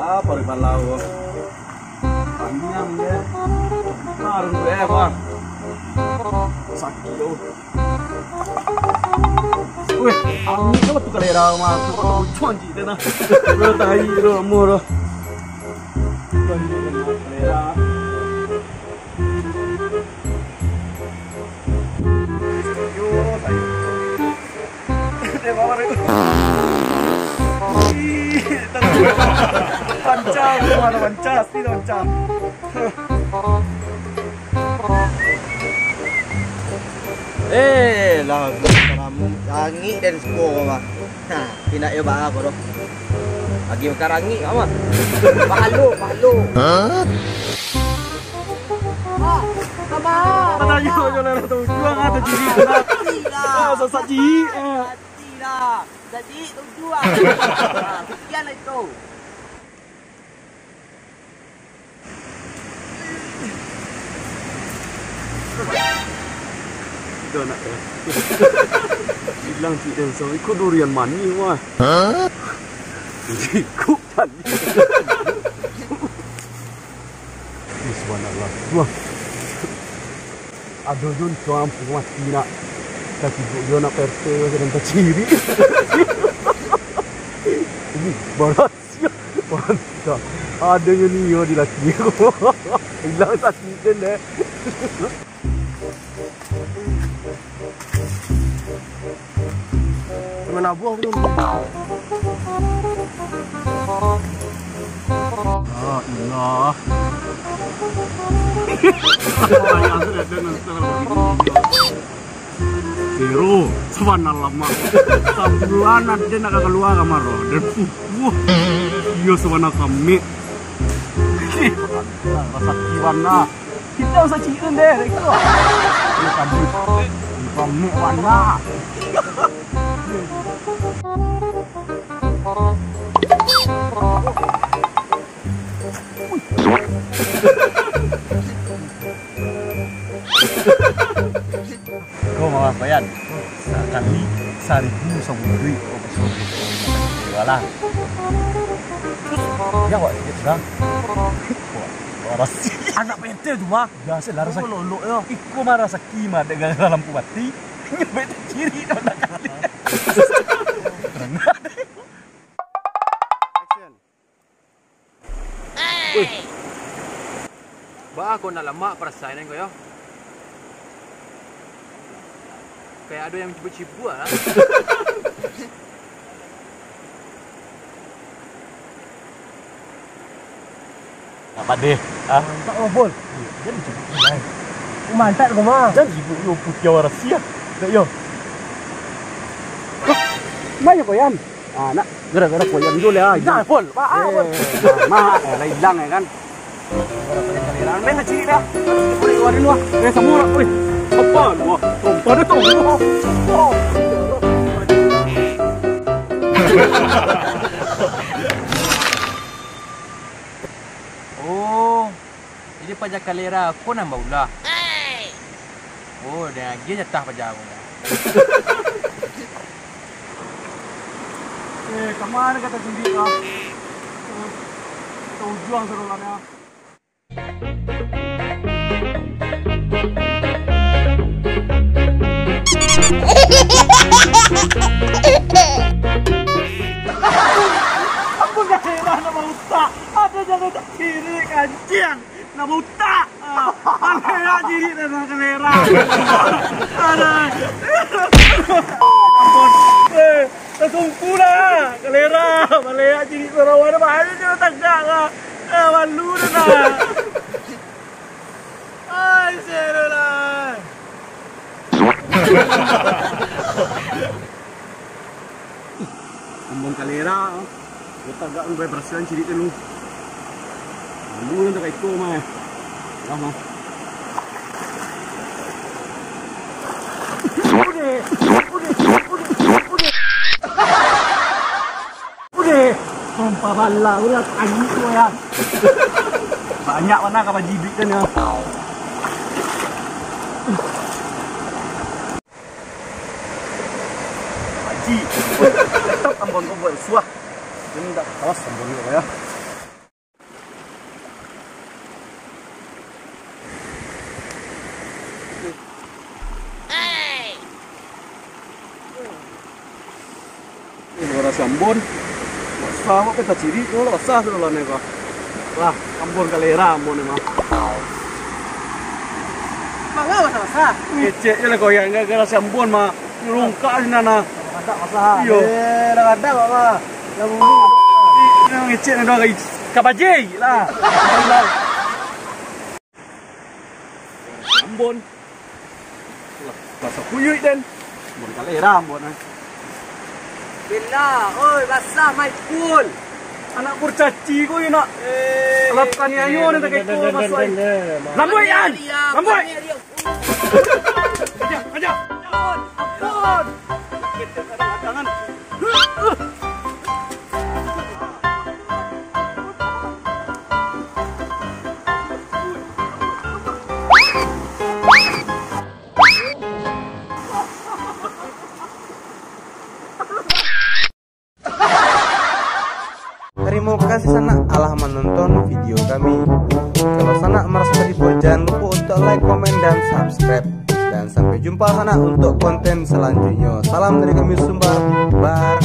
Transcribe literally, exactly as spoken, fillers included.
Apa di palau? Panjang deh. Baru deh, Bang. Sakik tu. Weh, angin tu tu kalera masuk ke ujung cik tu nah. Bro, tai tu, amur tu. Kalera. Yo, tai. Dia bawa dia. Ih, pancah, mana pancah, asli pancah. Eh, lah, langik dan semua, Bang. Ha, indak yo baa ko doh. Lagi makan langik, Bang. Pahalo, pahalo. Hah? Ha, sama. Kata yo, yo lah tu. Juang atau ciri. Mati lah. Ah, sasak ciri. Ah. Mati lah. Jadi tujuan. Ha, sekian lah itu. Dah nak, eh. Hilang cik dan sama. Ikut durian manih, wah. Hah? Ikut tadi. Ih, subhanallah. Wah. Ado jo nco ampun mati nak. Taciguk jo nak perte, sedang taciri. Ini barat. Mantap. Adonyo ni yo di laki ko. Hilang sakik den deh. Teman abuah tu. Ah, ilah. Ayah tu dah dengar. Pero, sabana lamak. Sabulan ado nak kalua kamar, dan pupuh. Iyo, sabana kamek. Rasaki bana. Kita usah cik deh, dek tu. Iyo, tadi. Kamek bana. Ko malah Payan, sakali saribu sabuah duit. Iyo lah. Ya, wak, sikit dah. Wah, rasaki. Anak pete tu mah. Biaso lah rasaki. Lolok yo. Iko mah rasaki mah, dek gara lampu mati. Nyebek ciri dah nak kali. Action. Wih. Baa ko nak lamak parasaian ko yo? Kayak ado yang cibuk-cibuk lah. Nak padeh, ah? Mantap, Bol. Jan cibuk, Bol. Mantap, Bol. Jan cibuk, yo, putiah warasi, ah. Dak, yo. Hah? Banyak, Bol, Yan? Ah, nak gara-gara koyang dulu lah. Nah, Pol, maaf, Pol. Eh, maaf, eh, lah hilang ya kan. Main kecil dah. Boleh keluar dulu ah. Eh, sama orang. Weh, apa lu? Apa dia tahu? Oh. Oh. Jadi paja kalera ko nan baulah. Oh, den agiah jatah paja ko. Eh, ka ma kata sendiri kah? Eh, ka ujuang sadolanyo. Ampun, kalera nak mautak. Ada jangan kiri kancing. Nak butak. Ah, kalera jirik dah nak kalera. Aduh. Ampun. Eh, tersungku lah. Kalera. Kalera jirik Sarawak dah bahaya je tagak lah. Eh, malu dah nak. Ai, seru lah. Ambon kalera. Kota gak lubai parasian cilik tu. Dulu yang tak iko mah. Dah mah. Udah, udah, udah, udah. Udah. Sumpah bala, udah tadi tu ya. Banyak mana kau bajibik kan ya. Haji, tetap ambon ko buat suah. Ini tak kawas ambon ko ya. Ambon, basah, awak peta ciri, kalau basah tu lah ni, bah. Lah, Ambon kalera Ambon ni, mah. Manga basah-basah? Ngecek je lah kau yang gara-gara si Ambon, mah. Lungkak sinan, nah. Kadak basah. Iyo. Eh, dah kadak, Mak, mah. Dah bulu. Ini ngecek ni dah, guys. Kabajik lah. Ambon. Lah, basah kuyuik den. Ambon kalera Ambon, eh. Bella, oi, basah, Maikul. Anak kurcaci ko, yo, nak. Eh, alah, petani ayo ni, tak keko masuk ai. Lambuik, An! Lambuik! Aja, aja. Ampun, ampun. Kita kadang-kadang. Tarimo kasih sanak alah manonton video kami. Kalau sanak maraso terhibur, jangan lupa untuk like, komen, dan subscribe. Dan sampai jumpa sanak untuk konten selanjutnya. Salam dari kami Sumbar Barbar.